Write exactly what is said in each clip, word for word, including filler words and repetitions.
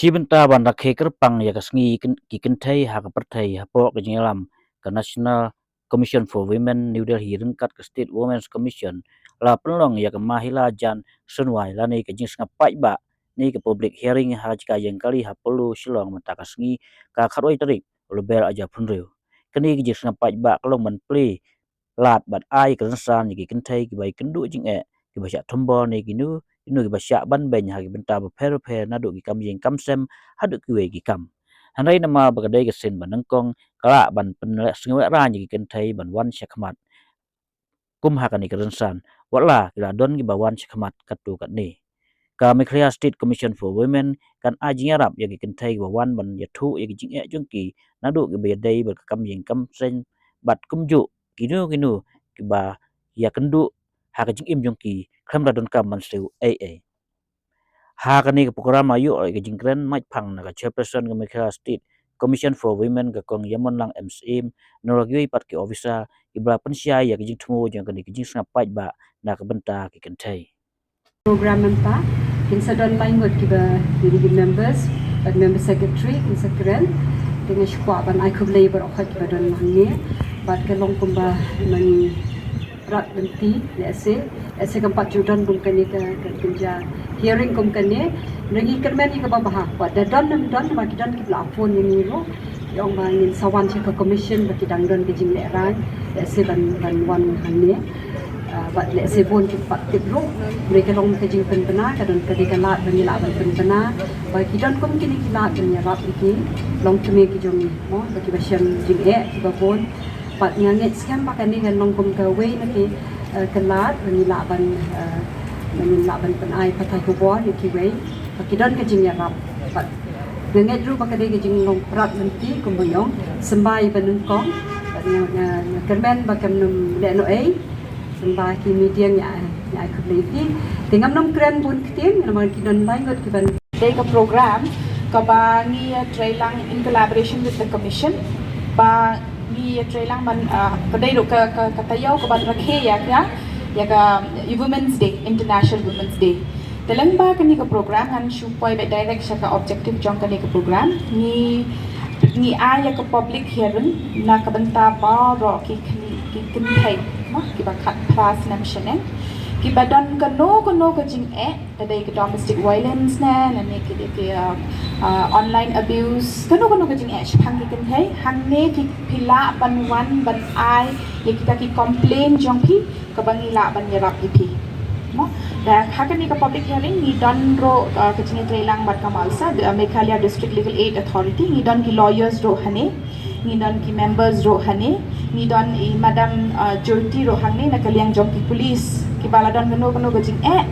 Ki bynta ban rakhe kyrpang ïa ka sngi ki kynthei ha ka pyrthei, hapoh ka jingïalam ka National Commission for Women, New Delhi, ryngkat ka State Women's Commission, la pynlong ïa ka Mahila Jan Sunwai lane ka jingsngap paidbah ne ka public hearing ha ka jaka ïeng kali ha Polo, Shillong, mynta ka sngi ka khatwei tarik Lber ar hajar arphew hynriew. Kane ka jingsngap paidbah ka long ban plie lad bad ai ka rynsan ïa ki kynthei kiba ïakynduh jingeh, kiba shah thombor ne kino kino kiba shah ban beiñ ha ki bynta bapher bapher, naduh ki kam ïing kam sem haduh kiwei ki kam. Hynrei namar ba ka dei ka sien ba nyngkong, ka lah ban pynleh sngewbha ïa ki kynthei ban wan sha khmat kum ha kane ka rynsan, watla ki la don kiba wan sha khmat katto katne. Ka Meghalaya State Commission for Women kan ai jingïarap ïa ki kynthei kiba wan ban ïathuh ïa ki jingeh jong ki, naduh kiba ïadei bad ka kam ïing kam sem bad kumjuh kino kino kiba ïakynduh ha ka jingim jong ki khlem da donkam ban siew ei ei. Ha kane ka program la ïoh ïa ka jingkren maitphang na ka Chairperson ka Meghalaya State Commission for Women, ka Kong Ïamonlang M Syiem, na la kiwei pat ki officer kiba la pynshai ïa ka jingthmu jong kane ka jingsngap paidbah na ka bynta ki kynthei. Program mynta kin sa don lai ngut kiba, ki members bad member secretary kin sa kren. Te nga sngewkwah ban ai khublei baroh kiba don hangne. Bad ka long kumba ngi prat lynti, lehse lehse kam pat ju don kum kane ka, ka kynja hearing kum kane. Ngi kyrmen ïa kaba bha, wat da don ne ym don, ba ki don kiba la phone ïa ngi ruh, ki ong ba ngin sa wan sha ka commission ba ki dang don ka jinglehrain, lehse ban, ban wan hangne. Ah, bad lehse bun ki pat tip ruh, hynrei ka long ka jingpynbna, ka don ka dei ka lad ba ngi lah ban pynbna ba ki don kum kine ki lad ban ïarap ïa ki longkmie ki jong ngi, mo, ba kiba shem jingeh kiba bun. Bad nga ngeit skhem ba kane kan long kum kawei na ki, eh, ka lad ba ngi lah ban, eh, ba ngi lah ban pynai pathai khubor ïa kiwei ba ki don ka jingïarap. Bad nga ngeit ruh ba ka dei ka jinglong prat lynti kumba ong, symbai ba nyngkong. Bad nga, nga, nga kyrmen ba kam nym leh noh ei, symbai ki media, ngi ai, ngi ai khublei ïa ki. Te ngam nym kren bun ktien namar ki don lai ngut kiban. Dei ka program kaba ngi ïatreilang in collaboration with the commission, ba ngi ïatreilang ban, ah, ka dei ruh ka, ka, ka taïew kaban rakhe ïa ka, ïa ka Women's Day, International Women's Day. Te lyngba kane ka program ngan shu poi beit direct sha ka objective jong kane ka program. Ngi, ngi ai ïa ka public hearing na ka bynta baroh ki kyn-, ki kynthei, mo, kiba khatphra snem shaneng, kiba don kano kano ka jingeh, ka dei ka domestic violence ne, lane ki dei ki, uh, uh, online abuse, kano kano ka jingeh shaphang ki kynthei. Hangne phi, phi lah ban wan ban ai ïa kita ki complaint jong phi, kaba ngi lah ban ïarap ïa phi, mo. Da ha kane ka public hearing ngi don ruh, uh, ka jingïatreilang bad ka MALSA, the Meghalaya District Legal Aid Authority, ngi don ki lawyers ruh hangne. Ngi don ki members ruh hangne, ngi don i Madam, uh, Jyoti ruh hangne na ka liang jong ki police, kiba la don kano kano ka jingeh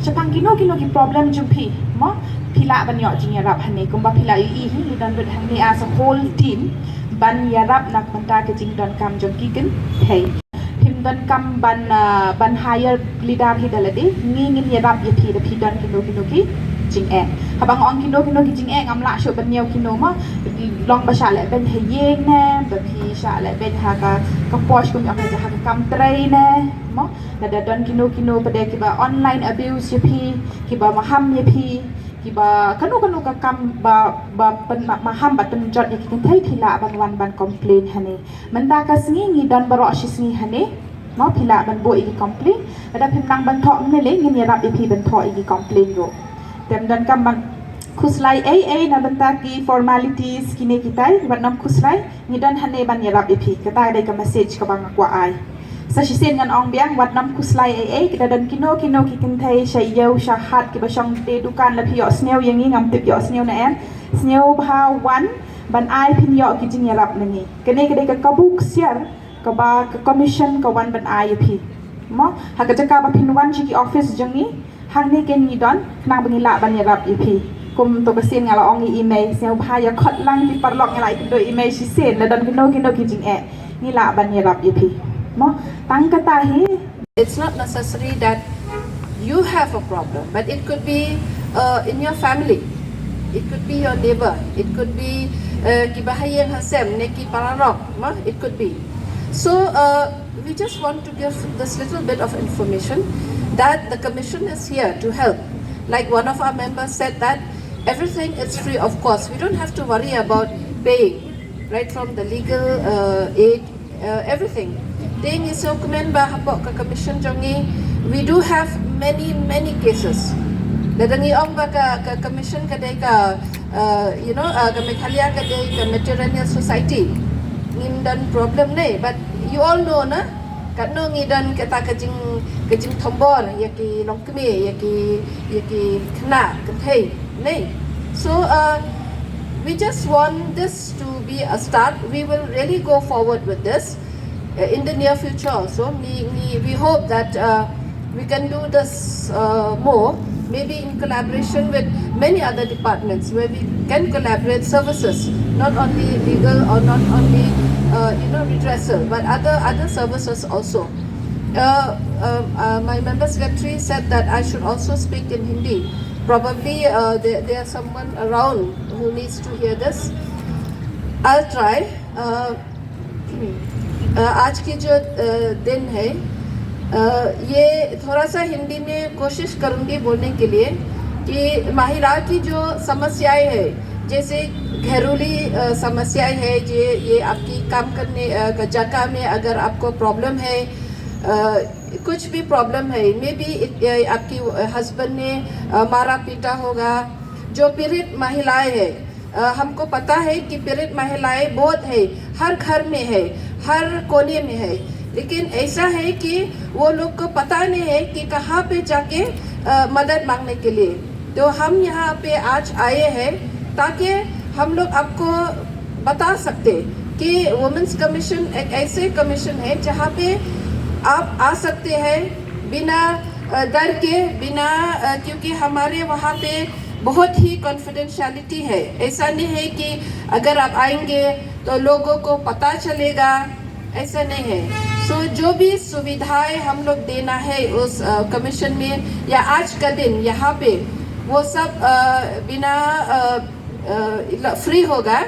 shaphang kino kino ki problem jong phi, mo, phi lah ban ïoh jingïarap hangne. Kumba phi la ïohi hi, ngi don ruh hangne as a whole team ban ïarap na ka bynta ka jingdonkam jong ki kynthei. Phim donkam ban, ah, ban hire leader hi da lade, ngi ngin ïarap ïa phi da phi don kino kino ki jingeh. Haba nga ong kino kino ki jingeh, ngam lah shuh ban ñiew kino, mo, long ba shah leh beiñ ha ïing ne, ba phi shah leh beiñ ha ka, ka posh, kum ong ka, ha ka kam trei ne, mo, lada don kino kino pat de kiba online abuse ïa phi, kiba maham ïa phi, kiba kano kano ka kam ba, ba pyn, ma, maham bad pynjot ïa ki kynthei, phi lah ban wan ban complain hangne. Mynta ka sngi ngi don baroh shi sngi hangne, mo, phi lah ban buh ïa ki complain. Lada phim nang ban thoh mynne lei, ngin ïarap ïa phi ban thoh ïa ki complain ruh. Te ym donkam ban khuslai ei ei na bynta ki formalities kine kitai, wat nym khuslai, ngi don hangne ban ïarap ïa phi. Kata dei ka message kaba nga kwah ai. Sa shisien ngan ong biang, wat nym khuslai ei ei, lada don kino kino ki kynthei sha ïew sha hat kiba shong te dukan, la phi ïohsngew ïa ngi, ngam tip ïohsngew na em, sngewbha wan ban ai phin ïoh ki jingïarap na ngi. Kane ka dei ka kabu ksiar kaba ka commission ka wan ban ai ïa phi, mo, ha ka jaka ba phin wan sha ki office jong ngi, hangne kein ngi don, khnang ba ngi lah ban ïarap ïa phi. Kum to ka sien nga la ong ïa i mei, sngewbha ïa khot lang ki paralok, nga la ïakynduh ïa i mei shisien, la don kino kino ki jingeh, ngi lah ban ïarap ïa phi, mo. Tang kata hi. It's not necessary that you have a problem, but it could be, uh, in your family. It could be your neighbor. It could be, uh, kiba ha ïing ha sem ne ki paralok, ma? It could be. So, uh, we just want to give this little bit of information that the commission is here to help. Like one of our members said that Everything is free of cost. We don't have to worry about paying, right from the legal uh, aid, uh, everything. Te ngi sngewkmen ba hapoh ka commission jong ngi, we do have many many cases. Lada ngi ong ba ka, ka commission ka dei ka, uh, you know, uh, ka Meghalaya ka dei ka matrilineal society, ngim don problem ne, but you all know na, katno ngi don kata ka jing, ka jingthombor ïa ki longkmie, ïa ki, ïa ki khynnah kynthei ne. So uh, we just want this to be a start. We will really go forward with this uh, in the near future also. We, we, we hope that uh, we can do this uh, more, maybe in collaboration with many other departments where we can collaborate services, not only legal or not only uh, you know, redressal, but other, other services also. Uh, uh, uh, my member secretary said that I should also speak in Hindi. Probably uh, there, there's someone around who needs to hear this. I'll try. Uh, आज की जो दिन है, ये थोड़ा सा हिंदी में कोशिश करूँगी बोलने के लिए कि महिला की जो समस्याएं हैं, जैसे घरेलू समस्याएं हैं, ये ये आपकी काम करने जगह में अगर आपको प्रॉब्लम है, कुछ भी प्रॉब्लम है, मे बी आपकी हस्बैंड ने मारा पीटा होगा, जो पीड़ित महिलाएं हैं, हमको पता है कि पीड़ित महिलाएं बहुत है, हर घर में है, हर कोने में है, लेकिन ऐसा है कि वो लोग को पता नहीं है कि कहाँ पे जाके मदद मांगने के लिए। तो हम यहाँ पे आज आए हैं ताकि हम लोग आपको बता सकते कि वुमेन्स कमीशन एक ऐसे कमीशन है जहाँ पे आप आ सकते हैं बिना डर के, बिना, क्योंकि हमारे वहाँ पे बहुत ही कॉन्फिडेंशियलिटी है। ऐसा नहीं है कि अगर आप आएंगे तो लोगों को पता चलेगा, ऐसा नहीं है। सो so, जो भी सुविधाएं हम लोग देना है उस कमीशन में या आज का दिन यहाँ पे, वो सब बिना फ्री होगा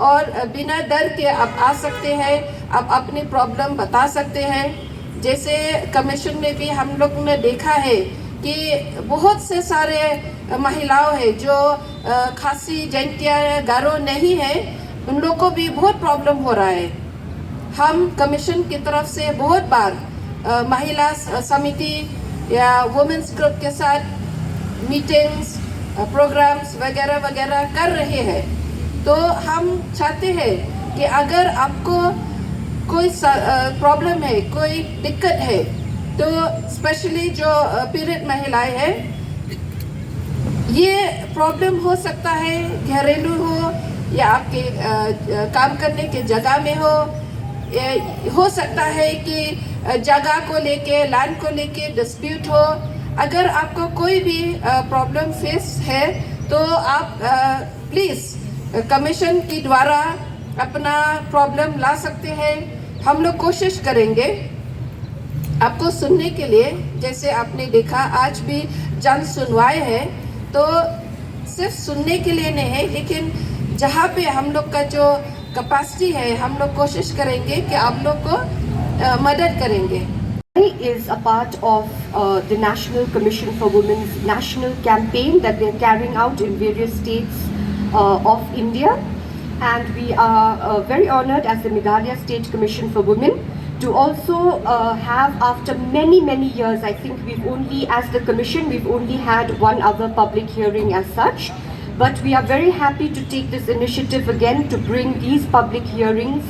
और बिना डर के आप आ सकते हैं, आप अपनी प्रॉब्लम बता सकते हैं। जैसे कमीशन में भी हम लोग ने देखा है कि बहुत से सारे महिलाओं हैं जो खासी, जैंतिया, गारो नहीं है, उन लोग को भी बहुत प्रॉब्लम हो रहा है। हम कमीशन की तरफ से बहुत बार महिला समिति या वुमेन्स ग्रुप के साथ मीटिंग्स, प्रोग्राम्स वगैरह वगैरह कर रहे हैं। तो हम चाहते हैं कि अगर आपको कोई प्रॉब्लम है, कोई दिक्कत है, तो स्पेशली जो पीड़ित महिलाएं हैं, ये प्रॉब्लम हो सकता है घरेलू हो या आपके काम करने के जगह में हो, हो सकता है कि जगह को लेके, लैंड को लेके डिस्प्यूट हो। अगर आपको कोई भी प्रॉब्लम फेस है तो आप प्लीज कमीशन के द्वारा अपना प्रॉब्लम ला सकते हैं। हम लोग कोशिश करेंगे आपको सुनने के लिए। जैसे आपने देखा, आज भी जन सुनवाई है, तो सिर्फ सुनने के लिए नहीं है, लेकिन जहाँ पे हम लोग का जो कैपेसिटी है, हम लोग कोशिश करेंगे कि आप लोग को मदद करेंगे। Is a part of uh, the National Commission for Women's national campaign that they're carrying out in various states uh, of India. And we are uh, very honored as the Meghalaya State Commission for Women to also uh, have, after many, many years, I think we've only, as the Commission, we've only had one other public hearing as such. But we are very happy to take this initiative again to bring these public hearings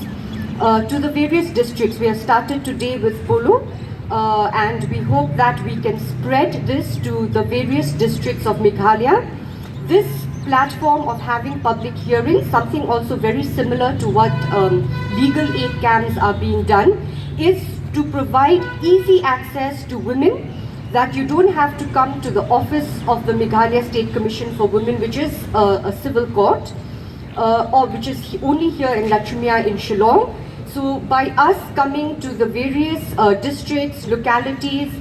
uh, to the various districts. We have started today with Polo, uh, and we hope that we can spread this to the various districts of Meghalaya. This platform of having public hearings, something also very similar to what um, legal aid camps are being done, is to provide easy access to women, that you don't have to come to the office of the Meghalaya State Commission for Women, which is uh, a civil court, uh, or which is only here in Lachumia in Shillong. So by us coming to the various uh, districts, localities,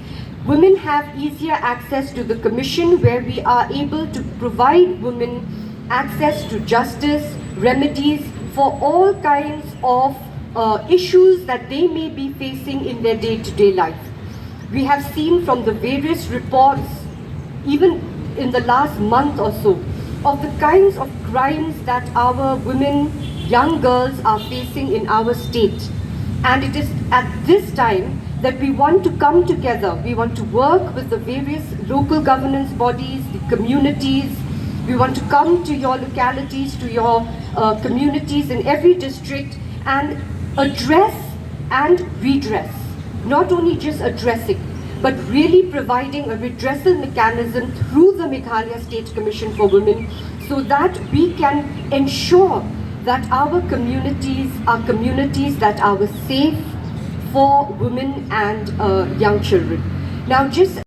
women have easier access to the commission, where we are able to provide women access to justice, remedies for all kinds of uh, issues that they may be facing in their day-to-day life. We have seen from the various reports, even in the last month or so, of the kinds of crimes that our women, young girls are facing in our state. And it is at this time that we want to come together, we want to work with the various local governance bodies, the communities, we want to come to your localities, to your uh, communities in every district and address and redress. Not only just addressing, but really providing a redressal mechanism through the Meghalaya State Commission for Women so that we can ensure that our communities are communities that are safe for women and uh, young children. Now, just